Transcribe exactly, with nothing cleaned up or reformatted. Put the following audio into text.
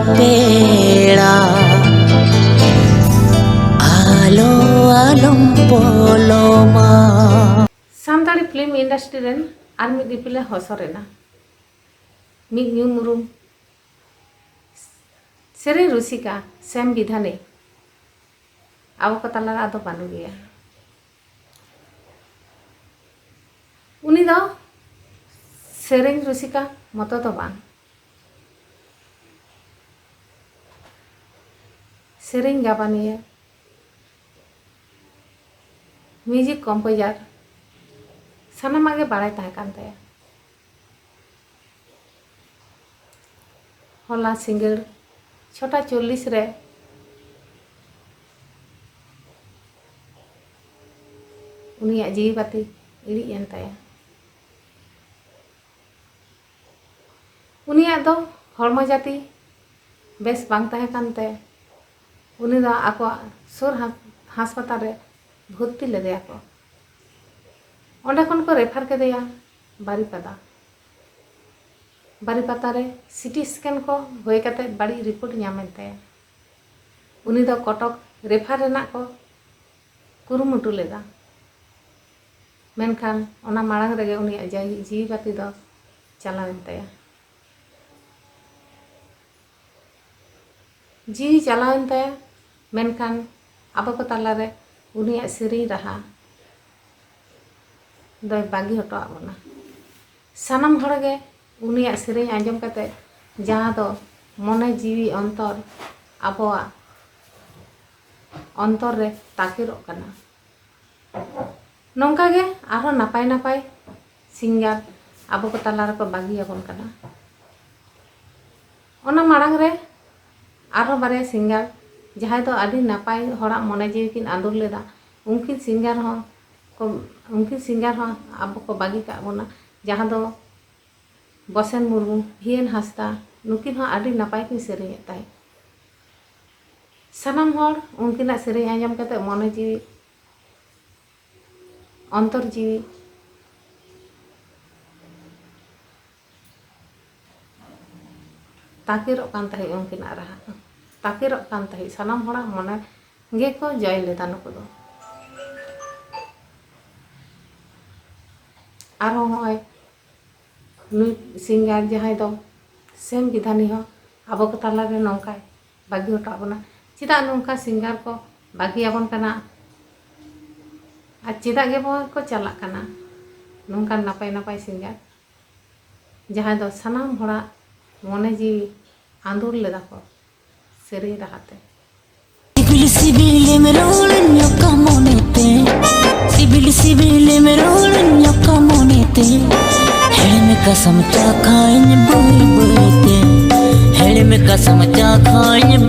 ᱯᱮᱲᱟ ᱟᱞᱚ ᱟᱞᱚᱢ ᱯᱚᱞᱚᱢᱟ᱾ ᱥᱟᱱᱛᱟᱲᱤ ᱯᱷᱤᱞᱢ ᱤᱱᱰᱟᱥᱴᱨᱤ ᱨᱮᱱ ᱟᱨ ᱢᱤᱫ ᱤᱯᱤᱞᱮ ᱦᱚᱥᱚᱨ ᱮᱱᱟ᱾ ᱢᱤᱫ ᱧᱩᱢ ᱩᱨᱩᱢ ᱥᱮᱨᱮᱧ ᱨᱩᱥᱤᱠᱟ ᱥᱮᱢ ᱵᱤᱫᱷᱟᱱᱤ ᱟᱵᱚ ᱠᱚ ᱛᱟᱞᱟᱨᱮ ᱟᱫᱚ ᱵᱟᱹᱱᱩᱜ ᱜᱮᱭᱟ᱾ ᱩᱱᱤ ᱫᱚ ᱥᱮᱨᱮᱧ ᱨᱩᱥᱤᱠᱟ ᱢᱚᱛᱚ ᱫᱚ ᱵᱟᱝ, ᱥᱮᱨᱮᱧ ᱜᱟᱵᱟᱱᱤᱭᱟᱹ, ᱢᱤᱣᱡᱤᱠ ᱠᱚᱢᱯᱳᱡᱟᱨ, ᱥᱟᱱᱟᱢᱟᱜ ᱜᱮ ᱵᱟᱲᱟᱭ ᱛᱟᱦᱮᱸ ᱠᱟᱱ ᱛᱟᱭᱟ᱾ ᱦᱚᱞᱟ ᱥᱤᱸᱜᱟᱹᱲ ᱪᱷᱚᱴᱟ ᱪᱚᱞᱞᱤᱥ ᱨᱮ ᱩᱱᱤᱭᱟᱜ ᱡᱤᱣᱤ ᱵᱟᱹᱛᱤ ᱤᱬᱤᱡ ᱮᱱ ᱛᱟᱭᱟ᱾ ᱩᱱᱤᱭᱟᱜ ᱫᱚ ᱦᱚᱲᱢᱚ ᱡᱟᱹᱛᱤ ᱵᱮᱥ ᱵᱟᱝ ᱛᱟᱦᱮᱸ ᱠᱟᱱᱛᱮ ᱩᱱᱤ ᱫᱚ ᱟᱠᱚᱣᱟᱜ ᱥᱩᱨ ᱦᱟᱥ-, ᱦᱟᱥᱯᱟᱛᱟᱞ ᱨᱮ ᱵᱷᱚᱨᱛᱤ ᱞᱮᱫᱮᱭᱟ ᱠᱚ᱾ ᱚᱸᱰᱮ ᱠᱷᱚᱱ ᱠᱚ ᱨᱮᱯᱷᱟᱨ ᱠᱮᱫᱮᱭᱟ ᱵᱟᱨᱤᱯᱟᱫᱟ᱾ ᱵᱟᱨᱤᱯᱟᱫᱟ ᱨᱮ ᱥᱤᱴᱤ ᱥᱠᱮᱱ ᱠᱚ ᱦᱩᱭ ᱠᱟᱛᱮ ᱵᱟᱹᱲᱤᱡ ᱨᱤᱯᱳᱨᱴ ᱧᱟᱢᱮᱱ ᱛᱟᱭᱟ᱾ ᱩᱱᱤ ᱫᱚ ᱠᱚᱴᱚᱠ ᱨᱮᱯᱷᱟᱨ ᱨᱮᱱᱟᱜ ᱠᱚ ᱠᱩᱨᱩᱢᱩᱴᱩ ᱞᱮᱫᱟ, ᱢᱮᱱᱠᱷᱟᱱ ᱚᱱᱟ ᱢᱟᱲᱟᱝ ᱨᱮᱜᱮ ᱩᱱᱤᱭᱟᱜ ᱡᱟᱭ-, ᱡᱤᱣᱤ ᱵᱟᱹᱛᱤ ᱫᱚ ᱪᱟᱞᱟᱣᱮᱱ ᱛᱟᱭᱟ᱾ ᱡᱤᱣᱤ ᱪᱟᱞᱟᱣᱮᱱ ᱛᱟᱭᱟ, ᱢᱮᱱᱠᱷᱟᱱ ᱟᱵᱚ ᱠᱚ ᱛᱟᱞᱟᱨᱮ ᱩᱱᱤᱭᱟᱜ ᱥᱮᱨᱮᱧ ᱨᱟᱦᱟ ᱫᱚᱭ ᱵᱟᱹᱜᱤ ᱦᱚᱴᱚᱣᱟᱫ ᱵᱚᱱᱟ᱾ ᱥᱟᱱᱟᱢ ᱦᱚᱲ ᱜᱮ ᱩᱱᱤᱭᱟᱜ ᱥᱮᱨᱮᱧ ᱟᱸᱡᱚᱢ ᱠᱟᱛᱮ ᱡᱟᱦᱟᱸ ᱫᱚ ᱢᱚᱱᱮ ᱡᱤᱣᱤ ᱚᱱᱛᱚᱨ ᱟᱵᱚᱣᱟᱜ ᱚᱱᱛᱚᱨ ᱨᱮ ᱛᱟᱠᱮᱨᱚᱜ ᱠᱟᱱᱟ᱾ ᱱᱚᱝᱠᱟ ᱜᱮ ᱟᱨᱦᱚᱸ ᱱᱟᱯᱟᱭ ᱱᱟᱯᱟᱭ ᱥᱤᱝᱜᱟᱨ ᱟᱵᱚ ᱠᱚ ᱛᱟᱞᱟ ᱨᱮᱠᱚ ᱵᱟᱹᱜᱤᱭᱟᱵᱚᱱ ᱠᱟᱱᱟ᱾ ᱚᱱᱟ ᱢᱟᱲᱟᱝ ᱨᱮ ᱟᱨᱦᱚᱸ ᱵᱟᱨᱭᱟ ᱥᱤᱝᱜᱟᱨ ᱡᱟᱦᱟᱸᱭ ᱫᱚ ᱟᱹᱰᱤ ᱱᱟᱯᱟᱭ ᱦᱚᱲᱟᱜ ᱢᱚᱱᱮ ᱡᱤᱣᱤ ᱠᱤᱱ ᱟᱸᱫᱳᱲ ᱞᱮᱫᱟ, ᱩᱱᱠᱤᱱ ᱥᱤᱝᱜᱟᱨ ᱦᱚᱸ ᱠᱚ, ᱩᱱᱠᱤᱱ ᱥᱤᱝᱜᱟᱨ ᱦᱚᱸ ᱟᱵᱚ ᱠᱚ ᱵᱟᱹᱜᱤ ᱠᱟᱜ ᱵᱚᱱᱟ, ᱡᱟᱦᱟᱸ ᱫᱚ ᱵᱚᱥᱮᱱ ᱢᱩᱨᱢᱩ, ᱵᱷᱤ ᱮᱱ ᱦᱟᱸᱥᱫᱟ, ᱱᱩᱠᱤᱱ ᱦᱚᱸ ᱟᱹᱰᱤ ᱱᱟᱯᱟᱭ ᱠᱤᱱ ᱥᱮᱨᱮᱧᱮᱫ ᱛᱟᱦᱮᱸᱫ᱾ ᱥᱟᱱᱟᱢ ᱦᱚᱲ ᱩᱱᱠᱤᱱᱟᱜ ᱥᱮᱨᱮᱧ ᱟᱸᱡᱚᱢ ᱠᱟᱛᱮ ᱢᱚᱱᱮ ᱡᱤᱣᱤ, ᱚᱱᱛᱚᱨ ᱡᱤᱣᱤ ᱛᱟᱠᱮᱨᱚᱜ ᱠᱟᱱ ᱛᱟᱦᱮᱸᱫ ᱩᱱᱠᱤᱱᱟᱜ ᱨᱟᱦᱟ᱾ ᱛᱟᱠᱮᱨᱚᱜ ᱠᱟᱱ ᱛᱟᱦᱮᱸᱫ, ᱥᱟᱱᱟᱢ ᱦᱚᱲᱟᱜ ᱢᱚᱱᱮ ᱜᱮᱠᱚ ᱡᱚᱭ ᱞᱮᱫᱟ ᱱᱩᱠᱩ ᱫᱚ᱾ ᱟᱨᱦᱚᱸ ᱱᱚᱜᱼᱚᱭ ᱱᱩᱭ ᱥᱤᱝᱜᱟᱨ ᱡᱟᱦᱟᱸᱭ ᱫᱚ ᱥᱮᱢ ᱵᱤᱫᱷᱟᱱᱤ ᱦᱚᱸ ᱟᱵᱚ ᱠᱚ ᱛᱟᱞᱟᱨᱮ ᱱᱚᱝᱠᱟᱭ ᱵᱟᱹᱜᱤ ᱦᱚᱴᱚᱣᱟᱜ ᱵᱚᱱᱟ᱾ ᱪᱮᱫᱟᱜ ᱱᱚᱝᱠᱟ ᱥᱤᱝᱜᱟᱨ ᱠᱚ ᱵᱟᱹᱜᱤᱭᱟᱵᱚᱱ ᱠᱟᱱᱟ? ᱟᱨ ᱪᱮᱫᱟᱜ ᱜᱮ ᱵᱟᱝ ᱠᱚ ᱪᱟᱞᱟᱜ ᱠᱟᱱᱟ ᱱᱚᱝᱠᱟᱱ ᱱᱟᱯᱟᱭ ᱱᱟᱯᱟᱭ ᱥᱤᱝᱜᱟᱨ, ᱡᱟᱦᱟᱸᱭ ᱫᱚ ᱥᱟᱱᱟᱢ ᱦᱚᱲᱟᱜ ᱢᱚᱱᱮ ᱡᱤᱣᱤ ᱟᱸᱫᱳᱲ ᱞᱮᱫᱟ ᱠᱚ ᱥᱮᱨᱮᱧ ᱨᱟᱦᱟᱛᱮ? ᱥᱤᱵᱤᱞ ᱥᱤᱵᱤᱞᱮᱢ ᱨᱚᱲ ᱧᱚᱜᱟ ᱢᱚᱱᱮᱛᱮ, ᱥᱤᱵᱤᱞ ᱥᱤᱵᱤᱞᱮᱢ ᱨᱚᱲ ᱧᱚᱜᱟ ᱢᱚᱱᱮᱛᱮ, ᱦᱮᱲᱮᱢ ᱠᱟᱥᱟᱢ ᱪᱟᱠᱷᱟᱧ ᱵᱟᱹᱭ ᱵᱟᱹᱭᱛᱮ, ᱦᱮᱲᱮᱢ ᱠᱟᱥᱟᱢ ᱪᱟᱠᱷᱟᱧ